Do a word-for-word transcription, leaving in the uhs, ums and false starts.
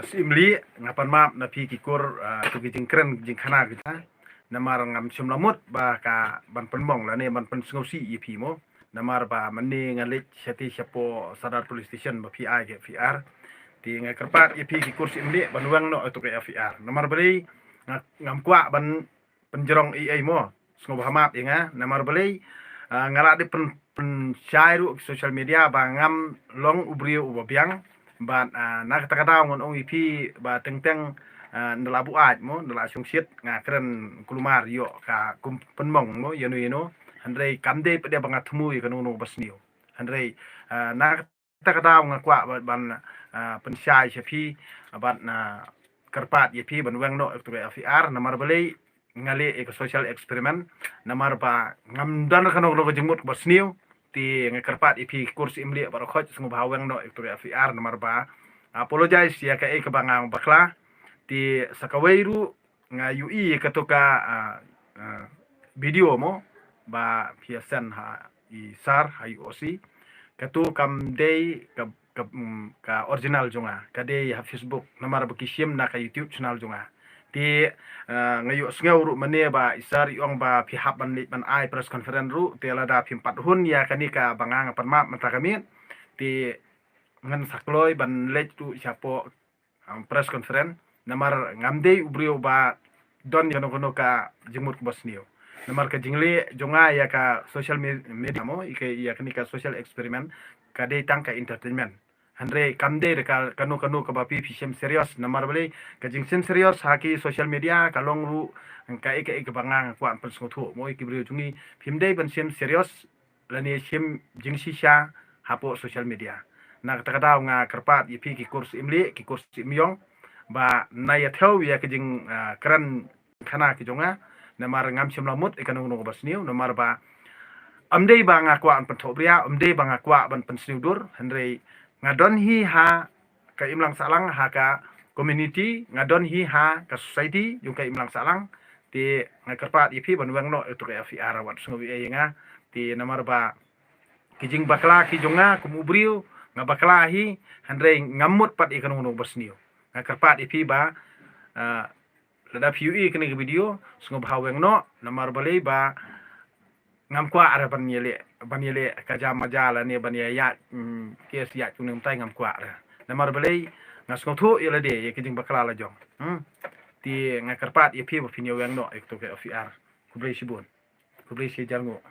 Siem lieh, nga pan map na phi ki kur, ah, to ki jingkren jingkhana kita. Namar ngam shym la mut ba ka ban pynmong lane ban pynsngewsih ïa phi mo. Namar ba mynne nga leit shati shapoh Sadar Police Station ba phi ai ka F I R. Te nga kyrpad ïa phi ki kur Siem lieh ban weng noh ïa to ka F I R. Namar balei nga, ngam kwah ban pynjrong ei ei mo. Sngewbha map ïa nga, namar balei, ah, nga la dep pyn, pynshai ruh social media ba ngam long u briew uba biang. Bad, ah, na kata ka daw ngan ong ïa phi ba teng teng, ah, nda la buaid mo, nda la shongshit, nga kren kulmar ïoh ka kum pynmong mo, ïa no ïa no. Hynrei kam dei pat de ba nga thmu ïa kano kano ba sniew. Hynrei, ah, na kata ka daw nga kwah ban, ban, ah, pynshai sha phi, ban, ah, kyrpad ïa phi ban weng noh ïa kata ka F I R, namar balei nga leh ïa ka social experiment, namar ba ngam don kano kano ka jingmut ba sniew. Te nga kyrpad ïa phi kur Siem lieh bad Rakhot sngewbha weng noh ïa kata ka F I R, namar ba apologize ïa kaei kaba nga bakla. Te sa kawei ruh nga ïohi ïa kato ka, ah, ah, video mo ba phi ïa send ha i sar ha i O C. Kato kam dei ka, ka, mm, ka original jong nga, ka dei ha Facebook, namar ba ki shim na ka YouTube channel jong nga. Te, ah, nga ïohsngew ruh mynne ba i sar i ong ba phi hap ban leit ban ai press conference ruh, te lada phim pat hun ïa kane kaba nga nga pan map mynta ka miet, te ngan sa kloi ban leit ruh shapoh um, press conference, namar ngam dei u briew ba don ïa kano kano ka jingmut kaba sniew. Namar ka jingleh jong nga ïa ka social me-, media mo, ïa ka, ïa kane ka social experiment, ka dei tang ka entertainment. Hynrei kam dei da ka kano kano kaba phi phi shem serious, namar balei ka jingshim serious ha ki social media ka long ruh kaei kaei kaba nga nga kwah pynsngewthuh mo ïa ki briew jong ngi, phim dei ban shem serious lane shim jingshisha hapoh social media. Na kata ka daw nga kyrpad ïa phi ki kur Siem lieh, ki kur Siem ïong, ba na ïa thew ïa ka jing, ah, kren khana ki jong nga, namar ngam shym la mut ïa kano kano kaba sniew, namar ba ym dei ba nga kwah ban pynthoh bria, ym dei ba nga kwah ban pynsniew dur, hynrei nga don hi ha ka imlang sahlang ha ka community, nga don hi ha ka society jong ka imlang sahlang. Te nga kyrpad ïa phi ban weng noh ïa to ka F I R, wat sngew ei ei ïa nga. Te namar ba ki jingbakla ki jong nga kum u briew, nga bakla hi, hynrei ngam mut pat ïa kano kano ba sniew. Nga kyrpad ïa phi ba, ah, lada phi ïohi kane ka video, sngewbha weng noh, namar balei ba ngam kwah re ban ïaleh, ban ïaleh ka jam maja lane ban ïa ïaid, mm, kes ïaid kumne kumtai, ngam kwah re. Namar balei nga sngewthuh ïa lade ïa ka jingbakla la jong. Hmm. Te nga kyrpad ïa phi ba phin ïa weng noh ïa kato ka F I R. Khublei shibun. Khublei shi hajar nguh.